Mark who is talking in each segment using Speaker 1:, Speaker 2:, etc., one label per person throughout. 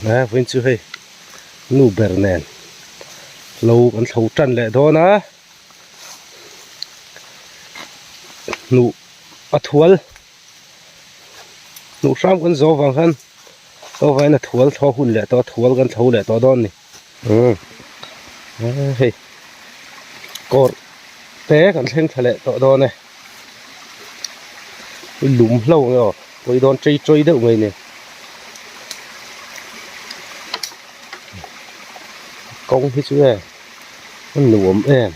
Speaker 1: He vawiin chu hei nu ber nen lo kan thlo tan leh dawn a hnuh a thual hnuh hram kan zawh vang khan aw vawiin a thual thaw hun leh tawh a thual kan thlo leh tawh dawn a ni umm hei kawr te kan thleng thla leh tawh dawn e lum hlo ang e aw pawi dawn chei chawi deuh mai a ni kawng hi chu e a nuam em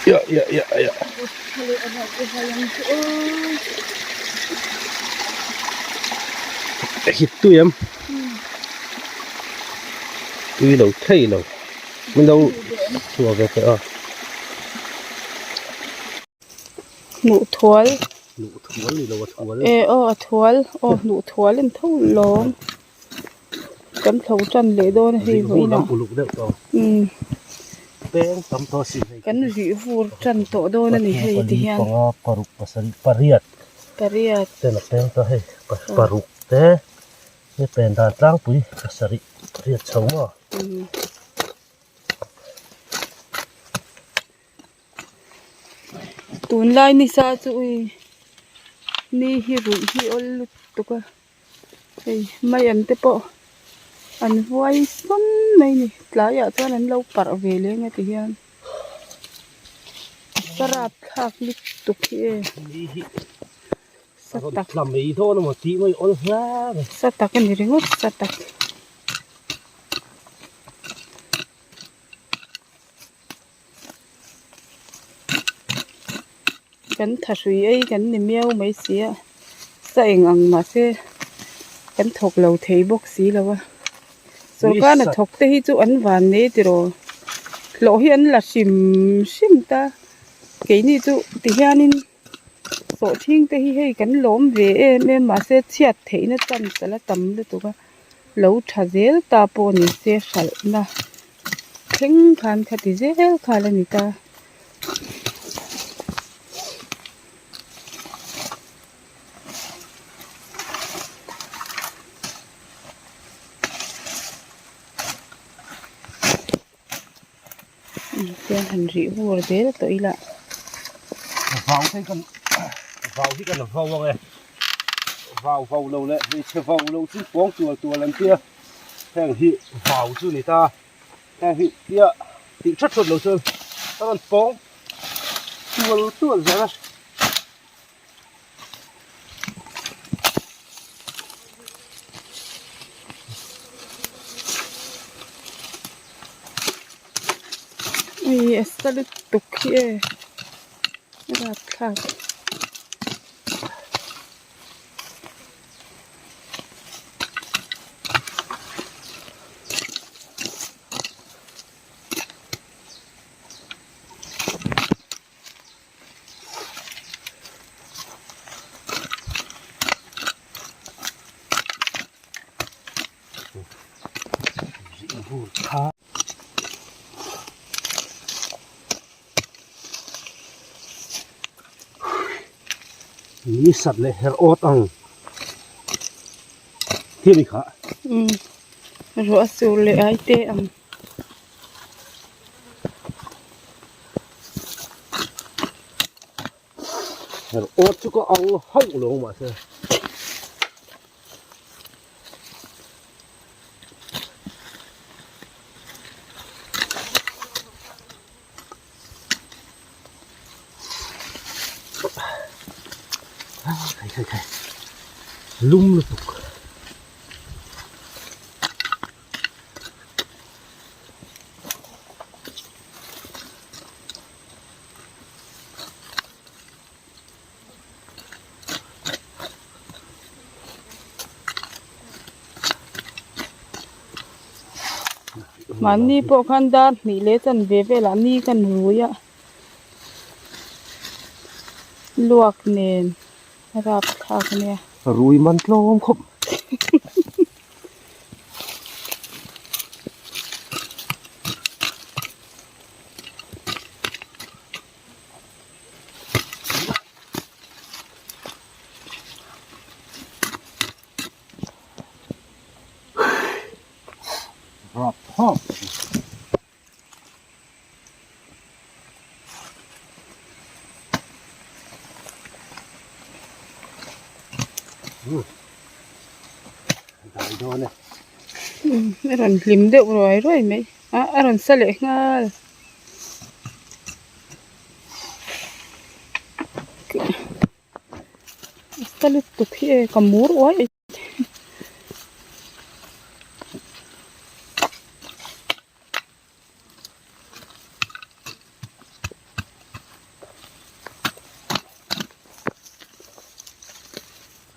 Speaker 1: ia ia ia ia hit tui em tui lo thei lo min lo chhuah ve teh a
Speaker 2: hnuh thual
Speaker 1: hnuh thual ni lo a thual
Speaker 2: e aw a thual aw hnuh thual an tho lawm kan thlo tan leh dawn a hei vawiin ah
Speaker 1: uluk deuh tawh
Speaker 2: umm
Speaker 1: peng tam tawh a si hei
Speaker 2: kan rih vur tan tawh dawn a ni hei ti hian
Speaker 1: panga paruk pasarih pariat
Speaker 2: pariat
Speaker 1: ten a peng ta hei paruk te He pen dan tlangpui pasarih riat chho maw?
Speaker 2: Tunlai nisa chu ui ni hi ruih hi awl lutuk a hei mai an te pawh an vuai sawn mai a ni tlaiah chuan an lo parh ve leng a ti hian a sarap thlak lutuk hi e. Sa tak.
Speaker 1: Tla mai dawn emaw tih mai awl hle mai.
Speaker 2: Sa tak a ni ringawt sa tak. Kan thahrui ei kan ni miau mai si a, sa eng ang mahse kan thawk lo thei bawk si lo a. Sawrkar hnathawk te hi chu an van nei tiraw hlawh hi an la hrim hrim ta keini chu tihianin. Sawhthing te hi hei kan lawm ve em em mahse chhiat theihna chance a la tam lutuk a lo tha zel ta pawh ni se hralhna thleng khan khati zel kha la ni ta. Chuan han rih vur zel tawh ila.
Speaker 1: Vau hi kan vau hi kan vau ang e. Vau vau lo leh hmeichhe vau lo chu pawng tual tual an tia. Heng hi vau chu ni ta. Heng hi tia tih that that lo chuan a rawn pawng tual tual zel a.
Speaker 2: Ui a sa lutuk hi e a rapthlak.
Speaker 1: Ni sat leh her awt ang hi ni kha.
Speaker 2: Umm ruah a sur leh ai te ang.
Speaker 1: Her awt chu ka ang hauh lo mahse. Khai khai khai lum lutuk.
Speaker 2: Mahni pawh khan dar hnih leh chanve velah ni kan rui a luak nen a rapthlak ania.
Speaker 1: Rui man tlawm khawp. Rapthlak. Dai dawn e.
Speaker 2: A rawn hlim deuh ruai ruai mai a a rawn sa leh nghal. A sa lutuk hi e ka mur uai.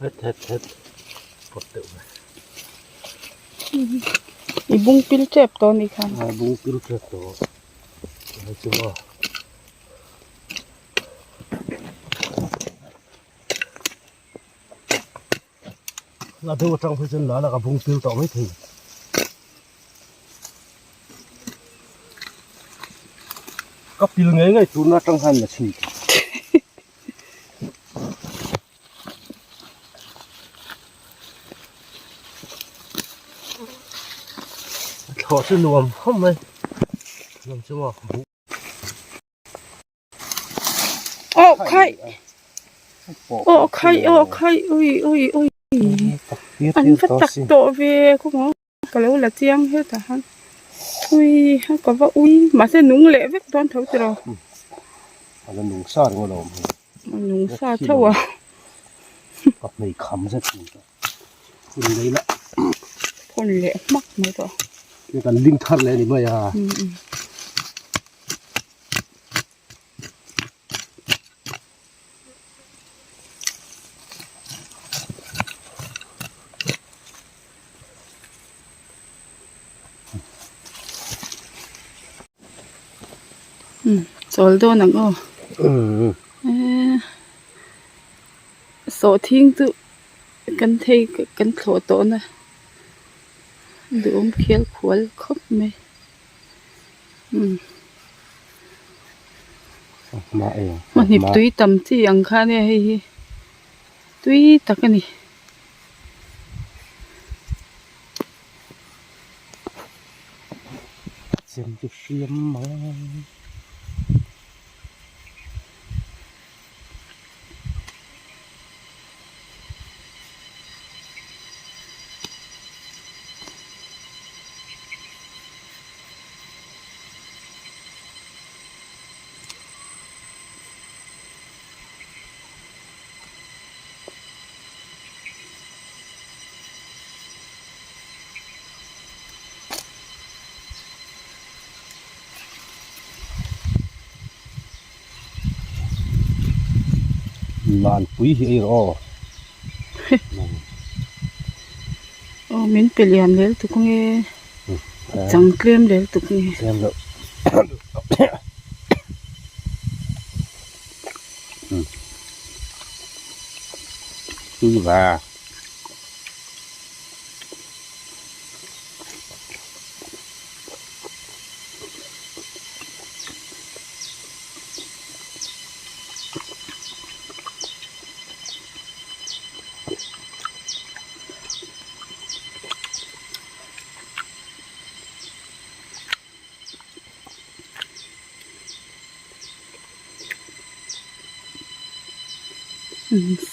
Speaker 1: Het het het pawt deuh mai.
Speaker 2: I bung pil tep tawh a nih khan.
Speaker 1: A bung pil tep tawh. Hei chu maw. A deuh atang phei chuan lala ka bung pil tawh mai thei. Ka pil ngei ngei turna atang hian la chhin tawh. A thlawh chu nuam khawp mai. Nuam chu maw buh.
Speaker 2: Aw khai aw khai aw khai ui ui ui an va tak tawh ve kawng a ka lo la chiang hetah han ui a ka va ui mahse nung leh vek dawn tho tiraw
Speaker 1: a la nung sa ringawt a awm hi
Speaker 2: a nung sa tho a
Speaker 1: ka hmei kham zet thin tawh phun leh ila
Speaker 2: phun leh hmak mai tawh
Speaker 1: kan ling thar leh a ni mai a.
Speaker 2: Chawl dawn ang aw eee sawhthing chu kan thei kan thlawh tawh na duhawm khial khual khawp mai. Hmahnip tui tam chi ang kha ania hei hi tui tak a ni.
Speaker 1: Chem chu hriam mai a. Lanpui hi ei rawh aw.
Speaker 2: Aw min pe lian lel tuk nge chang tlem lel tuk nge.
Speaker 1: Tlem loh. Tui va.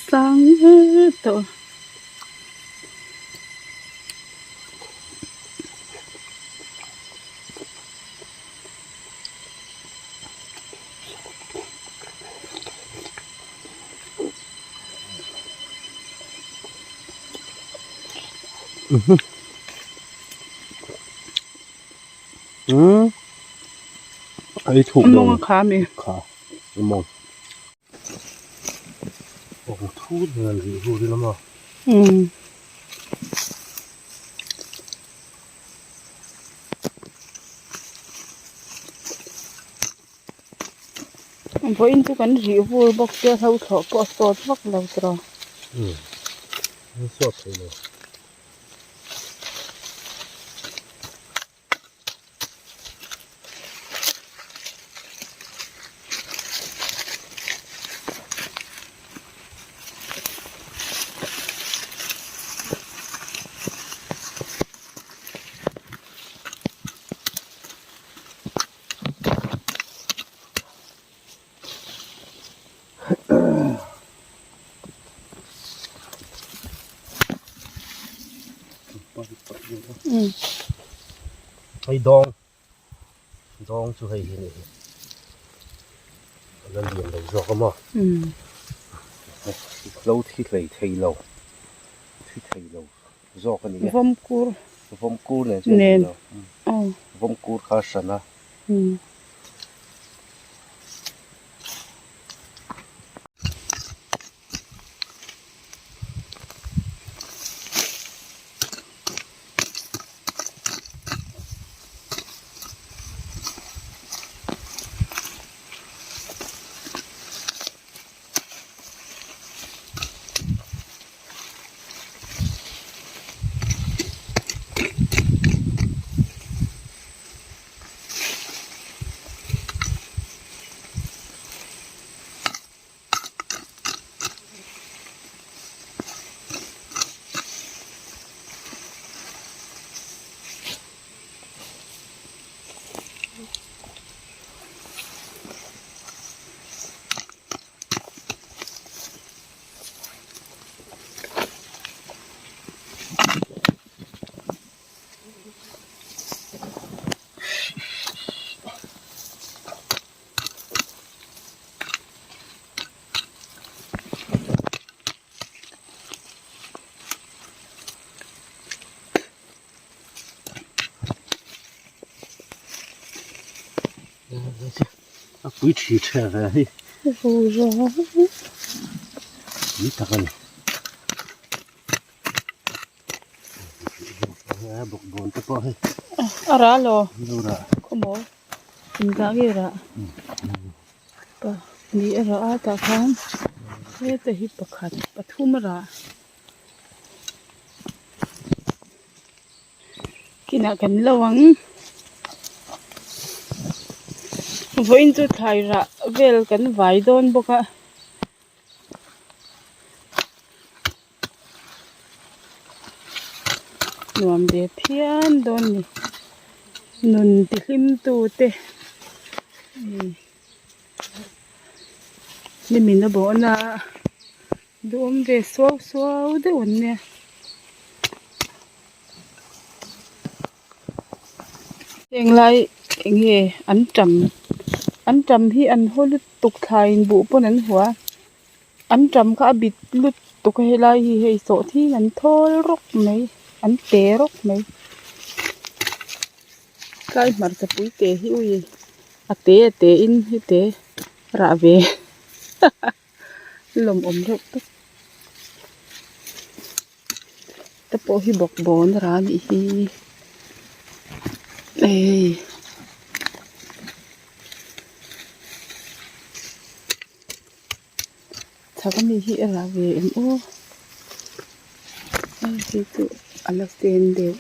Speaker 2: Sang hle tawh.
Speaker 1: Ei thuk
Speaker 2: dawn mawng a kha ami
Speaker 1: kha mawng awm thut hian rih ru ila maw
Speaker 2: Vawiin chu kan rih vur bawk sia hlo thlawh pawh a sawt vak lo tawh.
Speaker 1: Umm a sawt thei lo. Hei dawng dawng chu hei hi a nih hi a la lian lo zawk a maw lo thi hlei thei lo thi thei lo zawk a ni e
Speaker 2: vawmkur
Speaker 1: vawmkur nen chuan
Speaker 2: nen
Speaker 1: vawmkur kha a hran a. A pui thi the ve hi. Pui tak a ni. Bawkbawn te pawh hei.
Speaker 2: A rah lo.
Speaker 1: Lo rah.
Speaker 2: Khawmaw. Engzah nge rah? Pa ni a rah a tah khan heta hi pakhat pathum a rah. Kinah kan lo ang. Vawiin chu thlai rah vel kan vai dawn bawk a. Nuam ve phian dawn ni. Nun ti hlim tu te nimin a bawhna duhawm ve suau suau deuh an nia. Heng lai eng nge an tam an tam hi an haw lutuk thlaiin buh pawn an hua. An tam kha a bit lutuk a helai hi hei sawhthing an thawl rawk mai an te rawk mai tlai hmarcha pui te hi ui a te a te in hete rah ve lawmawm reuh tawp te pawh hi bawkbawn a rah a nih hi ei. Chhak ami hi a rah ve em aw hei hi chu a la sen deuh.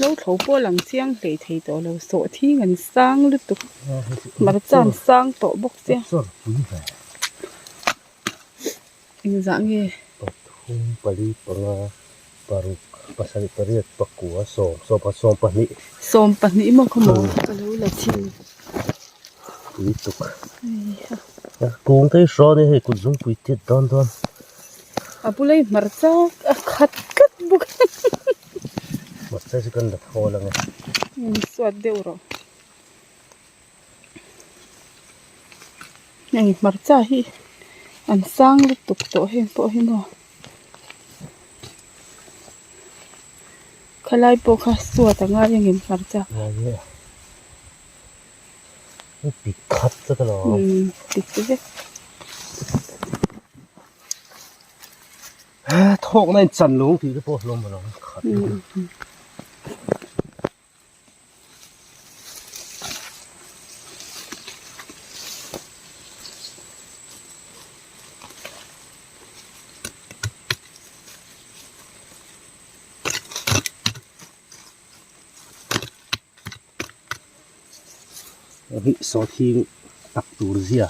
Speaker 2: Lo thlo pawh lang chiang hlei thei tawh lo sawhthing an sang lutuk hmarcha an sang tawh bawk sia engzah nge.
Speaker 1: Pathum pali panga paruk pasarih pariat pakua sawm sawmpa sawmpahnih.
Speaker 2: Sawmpahnih maw khaw maw ka lo la chhin.
Speaker 1: Lutuk kung te hi hrawn in hei kut zungpui tiat dawn dawn.
Speaker 2: A bula hi hmarcha a khat tlat bawk a.
Speaker 1: Hmarcha chu kan la thawl ang e.
Speaker 2: In suat deuh rawh. Heng hmarcha hi an sang lutuk tawh heng pawh hi maw. Khalai pawh kha suat a ngai ang em hmarcha.
Speaker 1: Pik khat tlat a lo.
Speaker 2: Umm pik vek.
Speaker 1: Thawk na in chan lo tih te pawh hlawm a lo khat. Hei sawhthing tak tur zia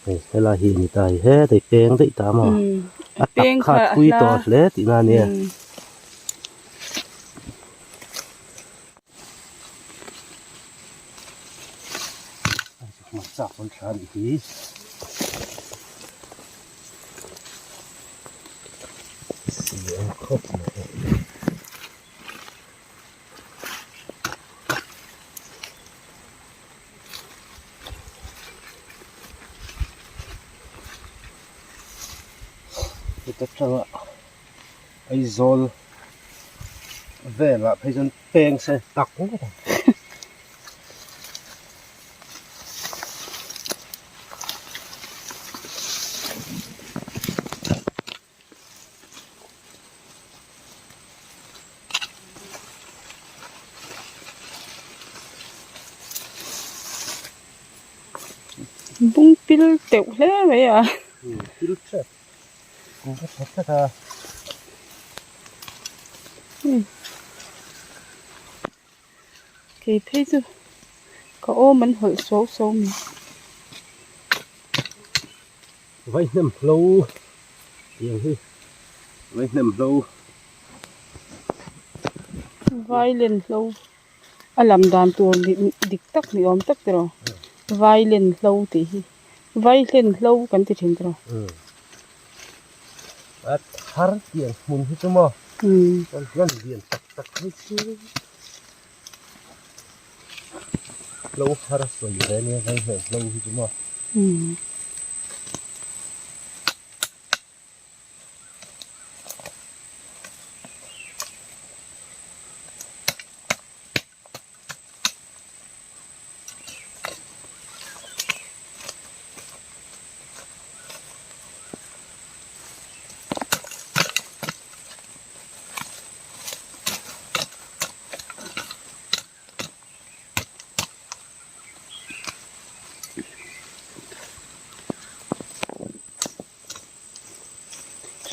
Speaker 1: hei helai hi a ni ta hei hetah peng daih ta maw a tak kha a thui tawh hle tihna a nia. Hmarcha pawn tha anih hi. Siam khawp mai. Heta tanga Aizawl velah phei chuan peng se tak ngawt ang.
Speaker 2: Bung pil teuh hle mai a.
Speaker 1: Pil tep. Ka tha tlat a.
Speaker 2: Kei phei chu ka awm an hawlh suau suau mai.
Speaker 1: Vaihnem hlo tiang hi vaihnem hlo.
Speaker 2: Vailen hlo a lam dan tur dik tak ni awm tak tiraw vailen hlo tih hi vaihlen hlo kan ti thin tiraw.
Speaker 1: A thar tiang hmun hi chu maw chuan hlan lian tak tak hi chu hlo thar a sawi ve ania vaihlen hlo hi chu maw.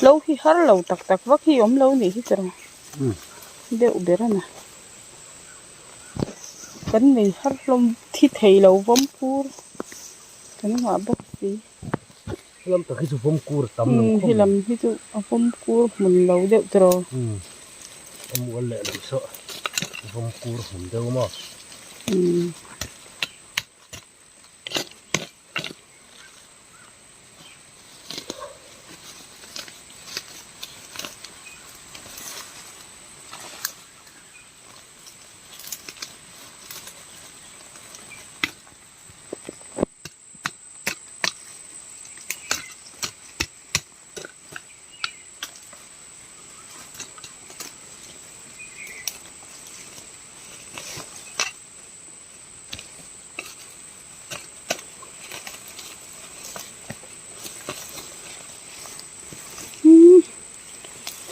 Speaker 2: Hlo hi har lo tak tak vak hi awm lo nih hi chu deuh ber a na kan nei har hlawm thi thei lo vawm kur kan nghah bawk si.
Speaker 1: Helam tak hi chu vawm kur a tam lo khawp mai.
Speaker 2: Helam hi chu a vawm kur hmun lo deuh tawh.
Speaker 1: A mual leh lam saw vawm kur hmun deuh maw.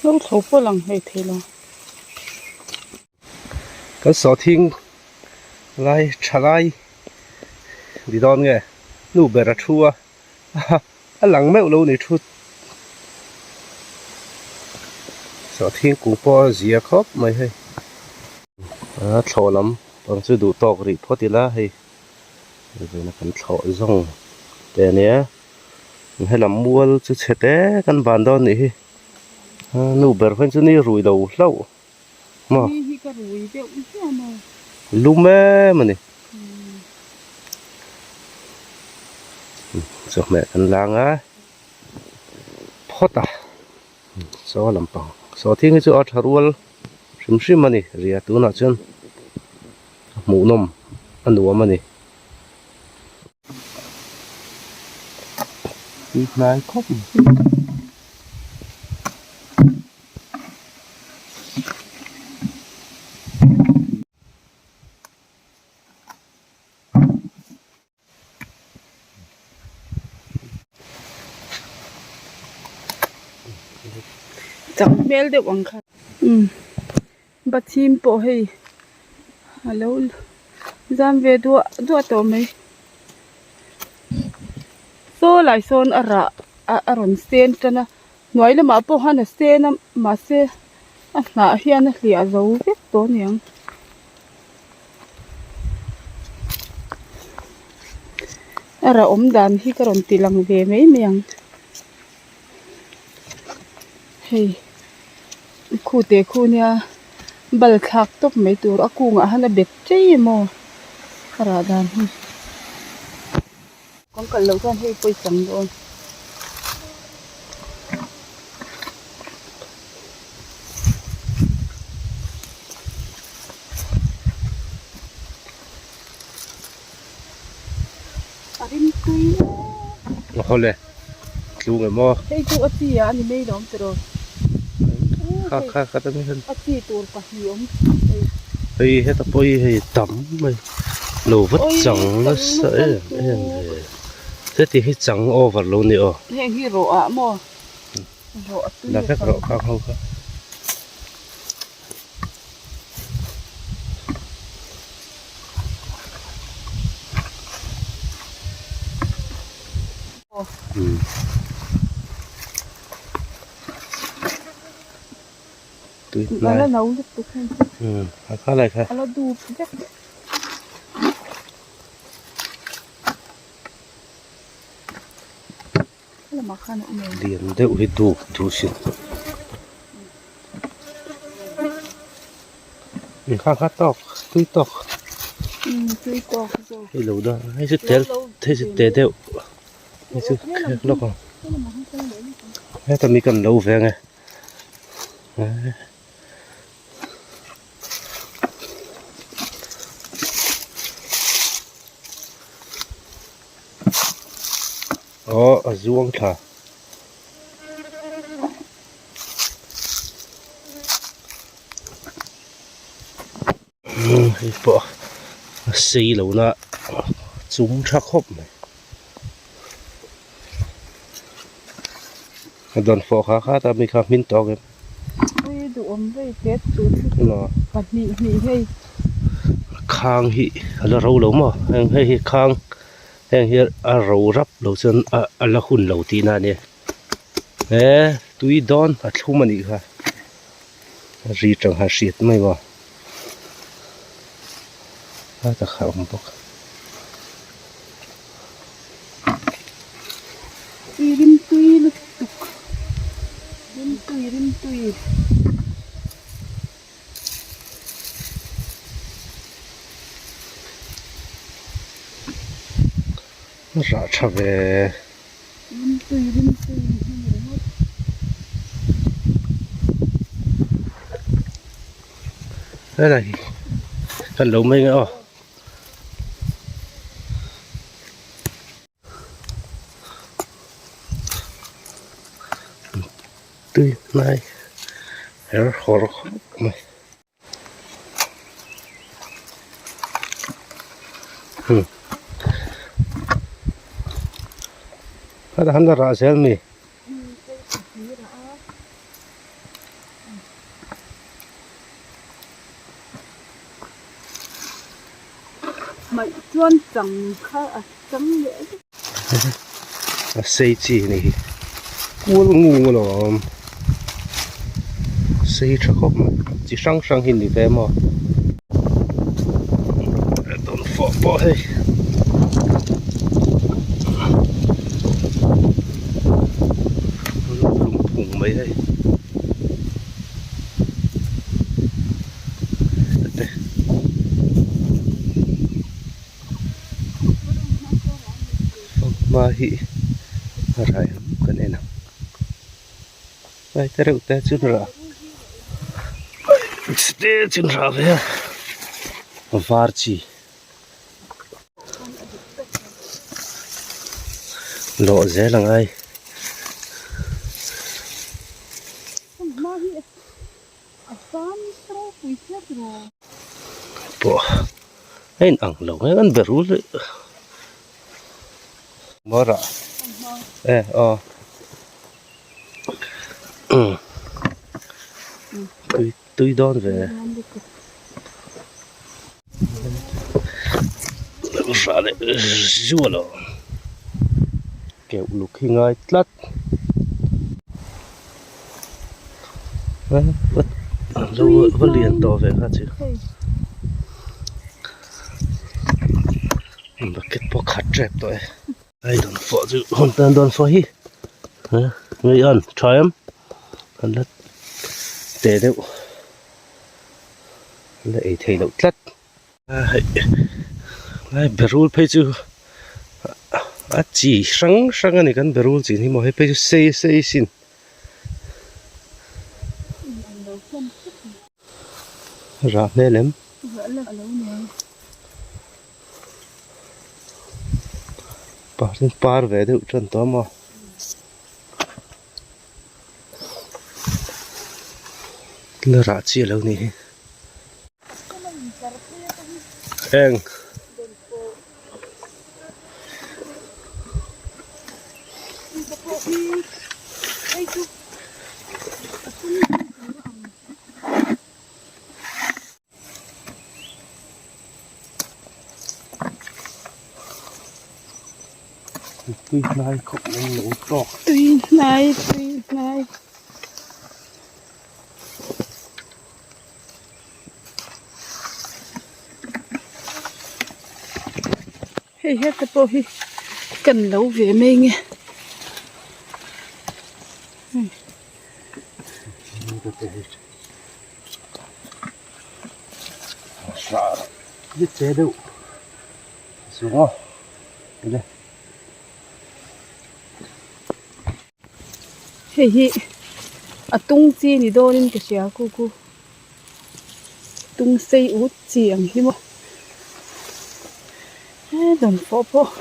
Speaker 2: Hlo thlo pawh lang hlei thei lo.
Speaker 1: Kan sawhthing lai tha lai ni dawn nge nu ber a thu a a lang meuh lo ni thu sawhthing kung pawh a zia khawp mai hei a thlawh lam pang chu duh tawk rih phawt ila hei vawiin a kan thlawh zawng te ania helam mual chu chhe te kan ban dawn nih hi nu ber phei chu ni rui lo hlauh. Maw?
Speaker 2: Ni hi ka rui deuh hian a.
Speaker 1: Lum em a ni. Chawhmeh kan lang a. Phawt a. Saw lampang. Saw thing hi chu a tha rual hrim hrim a ni. Ria tunah chuan a hmuhnawm a nuam a ni. Tui hnai khawp mai.
Speaker 2: Chak hmel deuh ang kha umm bathim pawh hei alo zam ve duah duah tawh mai saw lai sawn a rah a rawn sen tan a. Hnuai lamah pawh khan a sen a mahse a hnah hian a hliah zo vek tawh a niang. A rah awm dan hi ka rawn ti lang ve mai mai ang. Hei khu teh khu nia bal thlak tawp mai tur a kungah hian a bet chei emaw a rah dan hi. Kan kal loh chuan hei pawi chang dawn. A rim tui e.
Speaker 1: Aw le, tlung em aw.
Speaker 2: Hei chu a chi ah a ni mai lo awm tiraw.
Speaker 1: Kha kha kha ta mai hian.
Speaker 2: A chi tur pahnih awm hei.
Speaker 1: Hei heta pawh hi hei tam mai lo va chang nasa em em ve. Heti hi chang over lo ni aw.
Speaker 2: Heng hi rawh ah maw rawh a tui
Speaker 1: La vek rawh khang ho kha. Tui hnai.
Speaker 2: A la no lutuk hei chu.
Speaker 1: Umm a kha lai kha.
Speaker 2: A la dup vek. Lamah khan a awm em?
Speaker 1: Lian deuh hi duk duh sin. Kha kha tawk tui tawk.
Speaker 2: Umm tui tawk zawk.
Speaker 1: Hei lo da hei chu tel hei chu te deuh hei chu khek lawk ang. Heta mi kan lo ve ang e. Aw a zuang thla. Hei pawh a sei lo na chum tha khawp mai. A dawn fawh kha kha ta mi kha hmin tawk em.
Speaker 2: Ui duhawm vei tet tur chu pahnih hnih hei.
Speaker 1: Khang hi a la ro lo maw heng hei hi khang heng hi a ro rap lo chuan a la hun lo tihna a nia he tui dawn a thlum a nih kha a ri tang han hriat mai maw a ta kha a awm bawk.
Speaker 2: Tui rimtui lutuk rimtui rimtui.
Speaker 1: Rah tha ve.
Speaker 2: Rimtui rimtui hi ni ringawt.
Speaker 1: Helai hi kan lo mai nge aw. Tui hnai her hawr khawp mai. Hmm. Heta han la rah zel mi.
Speaker 2: Hmaih chuan chang kha a chang leh vek.
Speaker 1: A sei chi a ni hi kual ngung alawm sei tha khawp mai chi hrang hrang hi ni ve maw dawnfawh pawh hei. Lungphung mai hei. Te Fanghma hi a rai ang kan en ang lai te reuh te chu rah te chu rah ve a var chi lawh zel ang ai. Pawh a in ang lo nge an berul mawrah e aw tui tui dawn ve rah leh zual lo keuh luk hi ngai tlat. Va lian tawh ve kha chu bucket pawh khat tep tawh e ai dawn fawh chu hun tan dawn fawh hi ngei an tha em an la te deuh an la ei thei loh tlat. Hei lai berul phei chu. A chi hrang hrang a ni kan berul chin hi maw hei phei chu sei sei sin. Rah hmel em? Par in par ve deuh tan tawh a maw? La rah chi a lo nih hi. Eng. Tui hnai khawp mai lo tawk.
Speaker 2: Tui hnai tui hnai. Hei heta pawh hi kan lo ve mai nge.
Speaker 1: Che deuh zung aw le.
Speaker 2: Hei hi a tung chi ni dawnin ka hria ku ku tung sei ut chi ang hi maw he dawnfawh pawh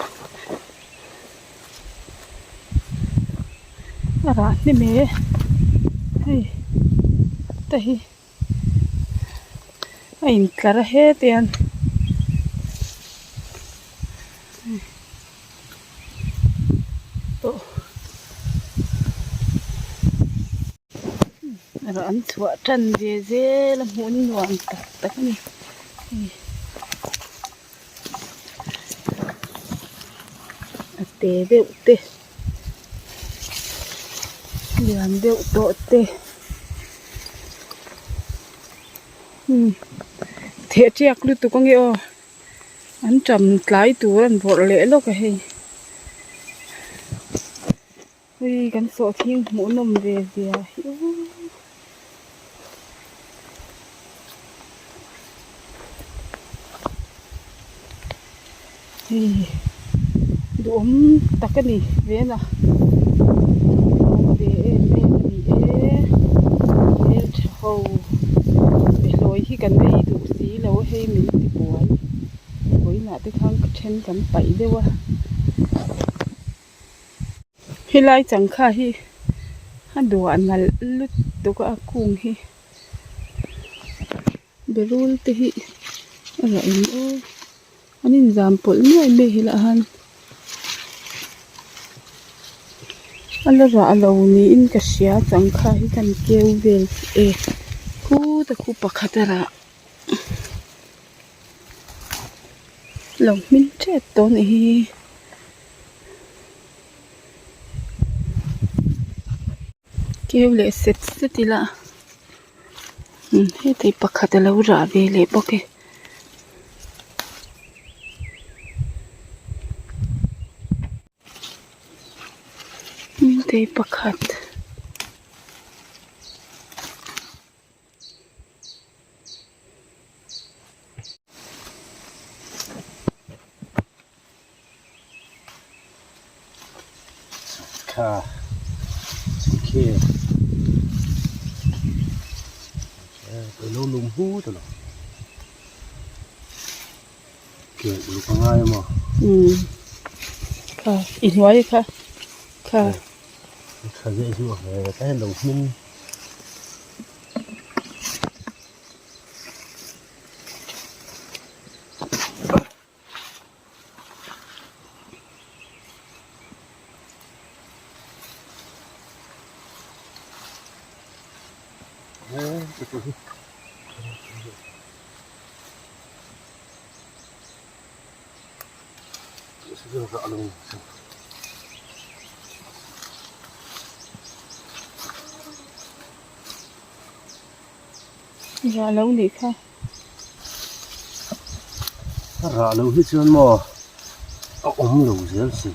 Speaker 2: a rah hnem e hei te hi a intlar a heti hian. Erawh an chhuah tan ve zel a hmuh nuam tak tak a ni hei a te deuh te lian deuh tawh te umm theh tiak lutuk ange aw. An ṭam tlai tur an vawrh leh lawk a hei. Hei kan sawhthing hmuh nawm ve zia hi aw. Hei duhawm tak a ni vena duhawm ve em em a ni e hmeltha ho behlawi hi kan ei duh si lo a hei min ti buai vawiinah te khan ka then kan paih deuh a helai changkha hi a duah nalh lutuk a a kung hi. Berul te hi a rah em aw an inzam pawlh nuai mai helaiah hian a la rah lo niin ka hria changkha hi kan keu vel e khutah khu pakhat a rah lo hmin tep tawh a nih hi. Keu leh set set ila heti pakhat a lo rah ve leh bawk e. Hmingtei pakhat.
Speaker 1: Kha khi lo lum hu ta lo ke uluk a ngai maw
Speaker 2: kha i hnuai kha kha
Speaker 1: tha zeh zuah ve ta hian lo hming.
Speaker 2: Rah lo nih kha.
Speaker 1: Rah lo hi chuan maw a awm lo zel si.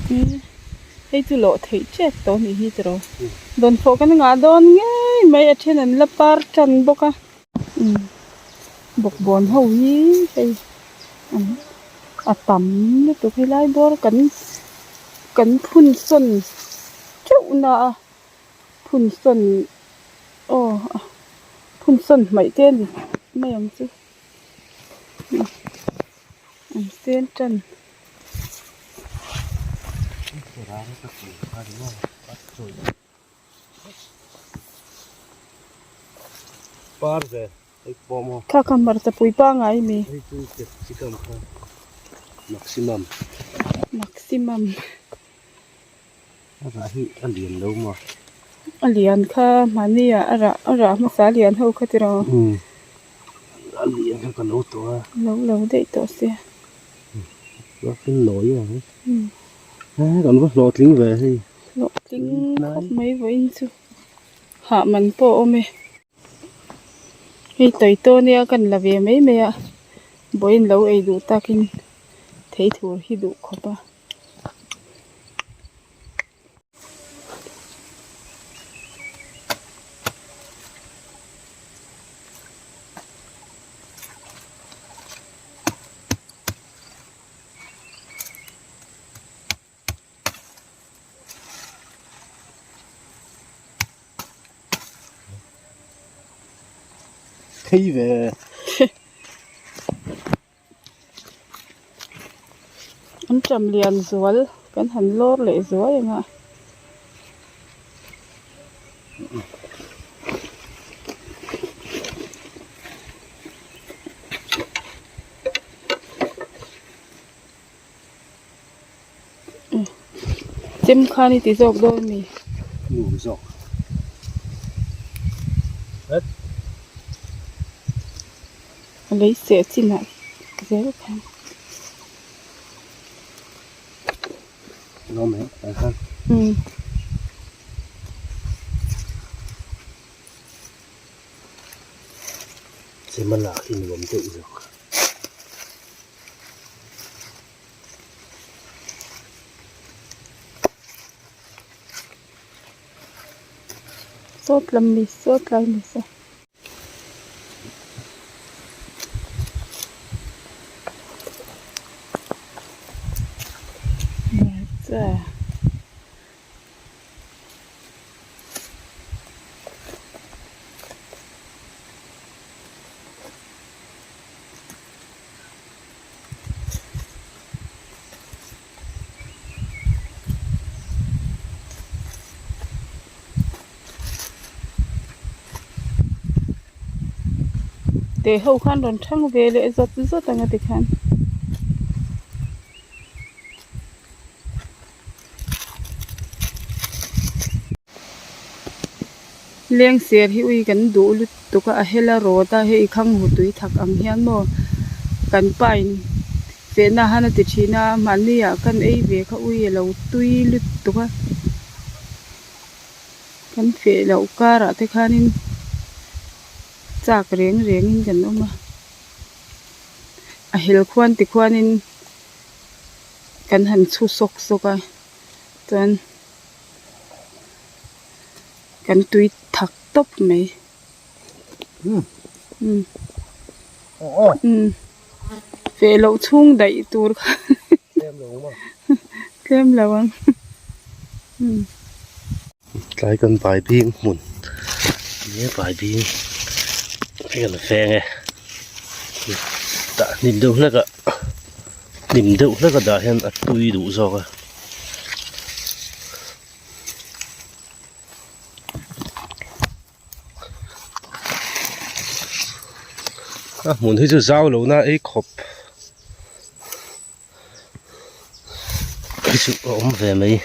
Speaker 2: Hei chu lawh theih tep tawh a nih hi tiraw. Dawnfawh kan ngah dawn ngei mai a then an la par tan bawk a. Bawkbawn ho hi hei a tam lutuk helai bawr kan kan phun sawn teuh na a phun sawn aw phun sawn hmaih te a ni mai ang chu an sen tan.
Speaker 1: Par ve hei pawh maw.
Speaker 2: Kha kha hmarcha pui pangai mi.
Speaker 1: Hei chu capsicum kha maximum.
Speaker 2: Maximum.
Speaker 1: A rah hi a lian lo maw.
Speaker 2: A lian kha mahni ah a rah a rah hmasa a lian ho kha tiraw.
Speaker 1: Umm a lian kha ka lo tawh a.
Speaker 2: Lo lo daih tawh sia.
Speaker 1: Ruakin lawi ang. Umm. Kan va hlawhtling ve hei.
Speaker 2: Hlawhtling khawp mai vawiin chu hah man pawh a awm e. Hei tawi tawn nia kan la ve mai mai a vawiin lo ei duh takin thei thur hi duh khawp a.
Speaker 1: Thei ve.
Speaker 2: An ṭam lian zual kan han lawr leh zuai ang a. Chem khan i ti zawk dawn mi?
Speaker 1: Nuam zawk. Het.
Speaker 2: A lei seh chinah zel khan.
Speaker 1: Nuam e, ai khan.
Speaker 2: Umm.
Speaker 1: Chem a lak hi nuam deuh zawk.
Speaker 2: Sawt lam mi sawt lai mi se. Teh ho khan rawn thang ve leh zawt zawt ang a tikhan. Lengser hi ui kan duh lutuk a a hel a rawt a hei khang hu tui thak ang hian maw kan pa in fehna han a ti thin a mahni ah kan ei ve kha ui a lo tui lutuk a kan feh loh karah te khanin chak reng reng in kan awm a a hel khuan ti khuanin kan han chhu sawk sawk a chuan. Kan tui thak tawp mai. Umm. Umm. Feh loh chhung daih tur kha.
Speaker 1: Tlem lo ang maw?
Speaker 2: Tlem lo ang. Umm.
Speaker 1: Tlai kan bai bing hmun. Nia bai bing. Hei kan veng e. Tah hnim deuh hlek a. Hnim deuh hlek a dah hian a tui duh zawk a. A hmun hi chu zau lo na ei khawp hi chu a awm ve mai.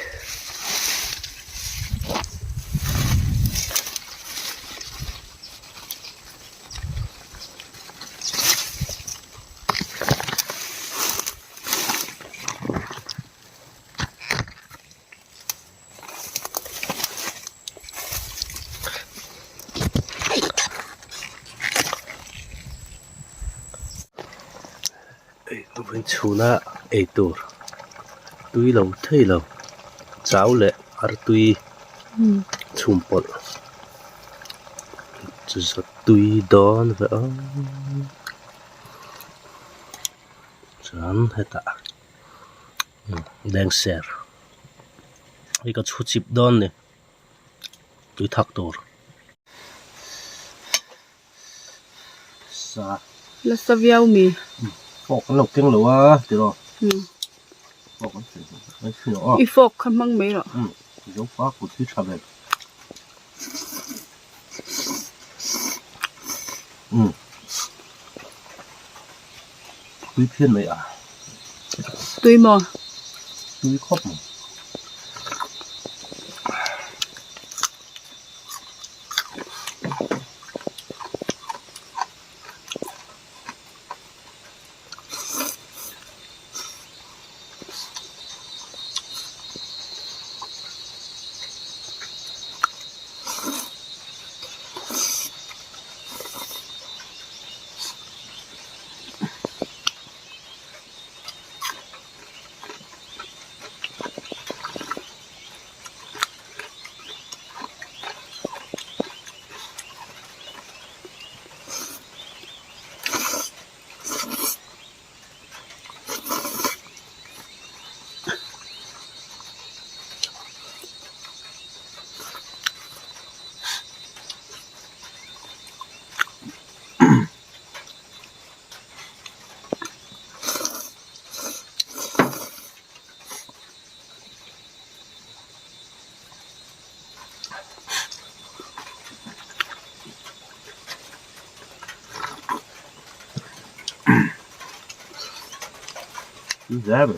Speaker 1: Chhuna eitur tui lo thei lo. Chau leh artui chhum pawlh chu zawt tui dawn ve aw chuan hetah lengser hei ka chhu chip dawn ni tui thak tur. Sa.
Speaker 2: Nasa viau mi.
Speaker 1: Fork kan lo keng lo a tiraw. Fork kan thei mai thin aw.
Speaker 2: I fork kha hmang mai rawh.
Speaker 1: Zopa kut hi tha ber. Tui phian mai a.
Speaker 2: Tui maw?
Speaker 1: Tui khawp mai. Zero.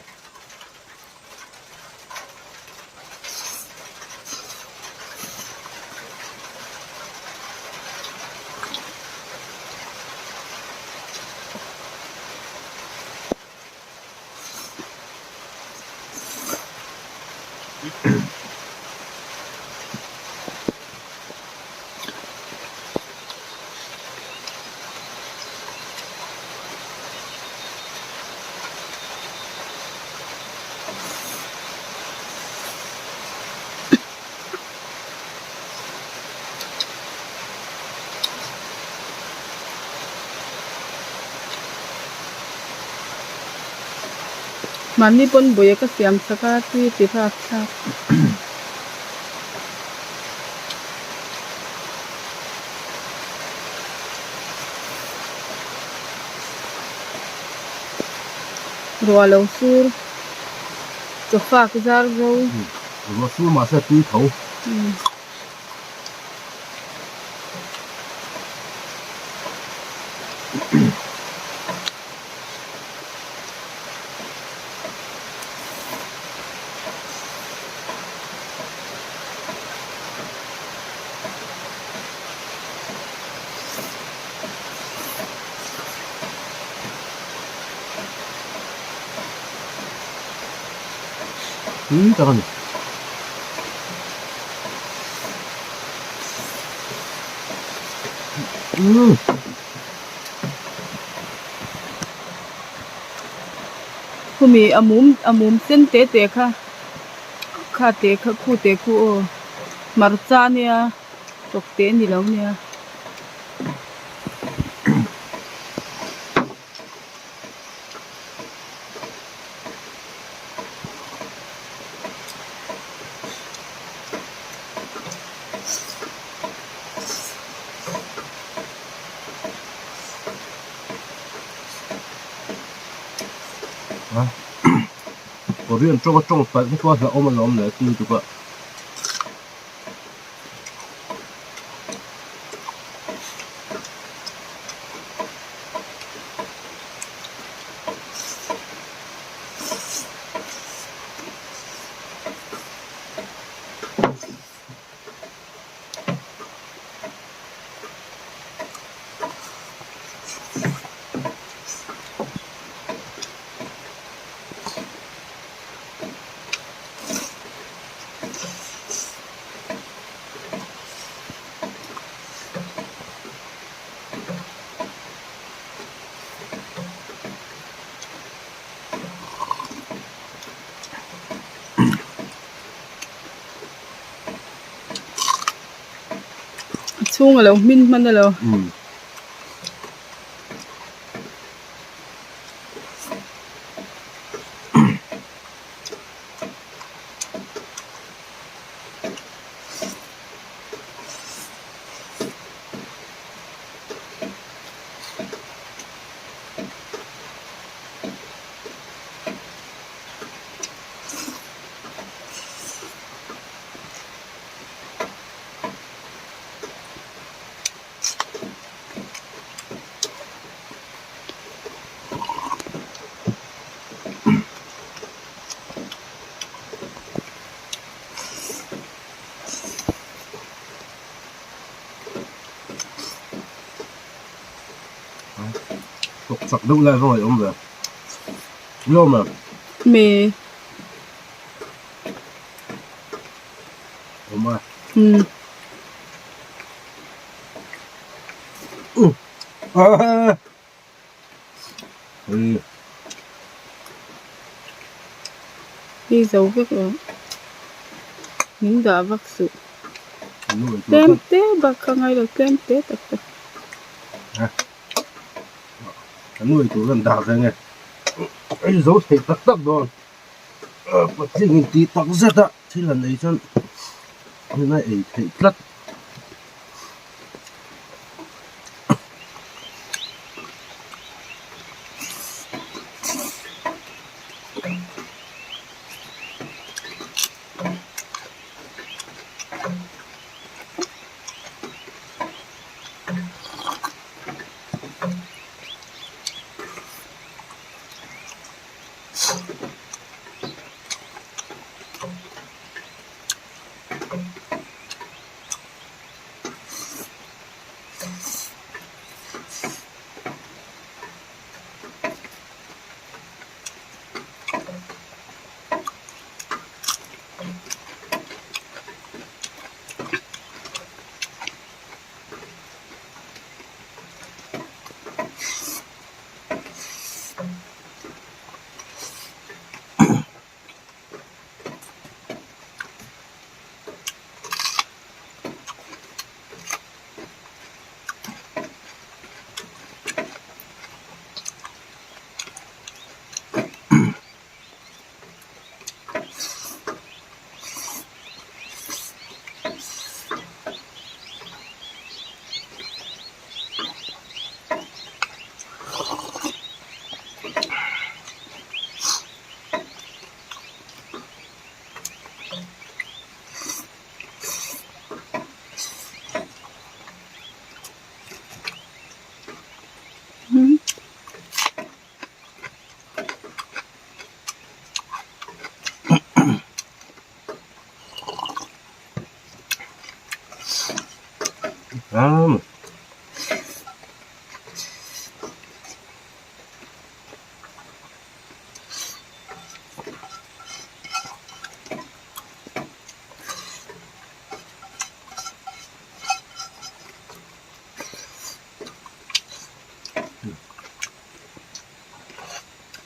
Speaker 2: Mahni pawn buai ka siam chak a tui ti rap thlak. Ruah lo sur chaw fak zar zo.
Speaker 1: Ruah sur mahse tui tho. Tui tak a ni. Umm.
Speaker 2: Khumi a mum a mum sen te te kha kha te kha khu te khu aw hmarcha nia tawk te ni lo nia.
Speaker 1: Korean tawng a tawng palh te pawh a hlauhawm alawm le tui lutuk a.
Speaker 2: chhung a lo hmin hman a lo.
Speaker 1: Thawk chak deuh lai vang a awm ve. Lawm em?
Speaker 2: Me.
Speaker 1: Awm a.
Speaker 2: Um.
Speaker 1: Ah. Hei.
Speaker 2: Hei zo vek lo. Min dah vak suh. Tlem te bak kha ngai lo tlem te tak tak.
Speaker 1: Ka nu ei tur an dah ve nge. Ei zo thei tak tak dawn. Patling in tih tak zet a thil han ei chuan heng a ei theih tlat. Um.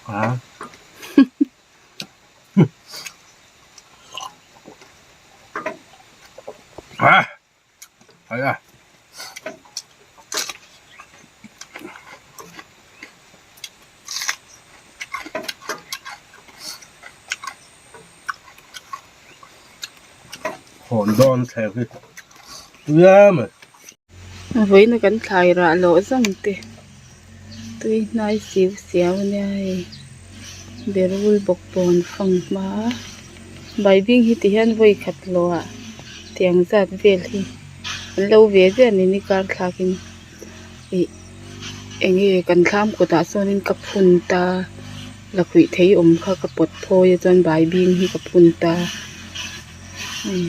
Speaker 1: Ah. Ah. Ai a. Hawn dawn thleng hi tui em mai.
Speaker 2: Vawiin kan thlai rah loh zawng te tui hnai siu siau ania hei berul bawk pawn fang hma a baibing hi ti hian vawi khat lawh ah tiang zat vel hi an lo ve ve a ni ni kar thlak in ih eng nge kan thlam kawt ah sawn in ka phun ta lakhuih thei awm kha ka pawt phawi a chuan baibing hi ka phun ta hei.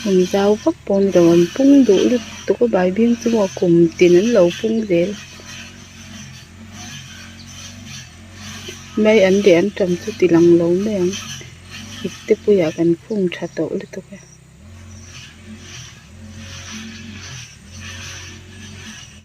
Speaker 2: Hmun zau vak pawh ni lo an pung duh lutuk a baibing chu maw kum tin an lo pung zel mai an leh an tam chu ti lang lo mai ang ipte puiah kan khung tha tawh lutuk e.